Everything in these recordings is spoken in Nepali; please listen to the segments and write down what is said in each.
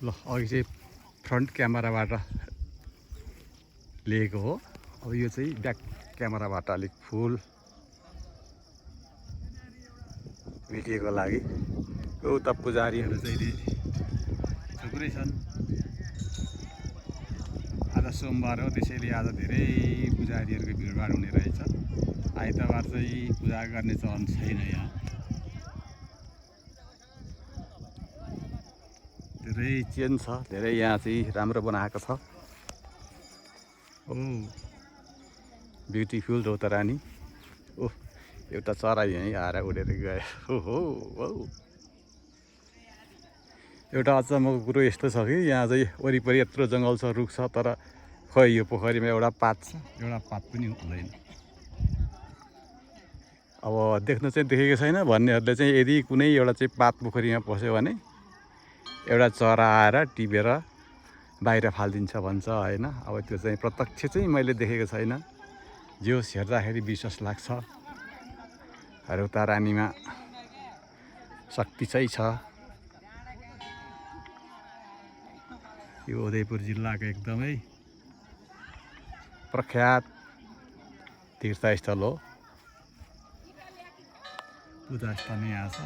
ल अघि चाहिँ फ्रन्ट क्यामेराबाट लिएको हो। अब यो चाहिँ ब्याक क्यामेराबाट अलिक फुल भिडियोको लागि। उता पुजारीहरू चाहिँ थुप्रै छन्। आज सोमबार हो, त्यसैले आज धेरै पुजारीहरूको भिडभाड हुने रहेछ। आइतबार चाहिँ पूजा गर्ने चलन छैन यहाँ। धेरै चेन छ, धेरै यहाँ चाहिँ राम्रो बनाएको छ। ओ ब्युटिफुल रौतारानी। ओ एउटा चरा यहीँ आएर उडेर गयो। हो एउटा अचम्मको कुरो यस्तो छ कि यहाँ चाहिँ वरिपरि यत्रो जङ्गल छ, रुख छ, तर खै यो पोखरीमा एउटा पात छ, एउटा पात पनि हुँदैन। अब देख्न चाहिँ देखेको छैन भन्नेहरूले चाहिँ यदि कुनै एउटा चाहिँ पात पोखरीमा पस्यो भने एउटा चरा आएर टिपेर बाहिर फालिदिन्छ भन्छ होइन। अब त्यो चाहिँ प्रत्यक्ष चाहिँ मैले देखेको छैन। जो हेर्दाखेरि विश्वास लाग्छ रौतारानीमा शक्ति चाहिँ छ। यो उदयपुर जिल्लाको एकदमै प्रख्यात तीर्थस्थल हो। पूजा स्थल यहाँ छ।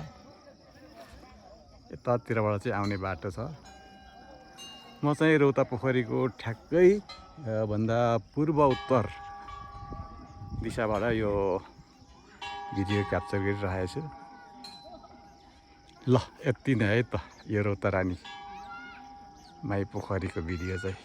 यतातिरबाट चाहिँ आउने बाटो छ। म चाहिँ रौता पोखरीको ठ्याक्कै भन्दा पूर्व उत्तर दिशाबाट यो भिडियो क्याप्चर गरिरहेको छु। ल यति नै है त यो रौतारानी माई पोखरीको भिडियो चाहिँ।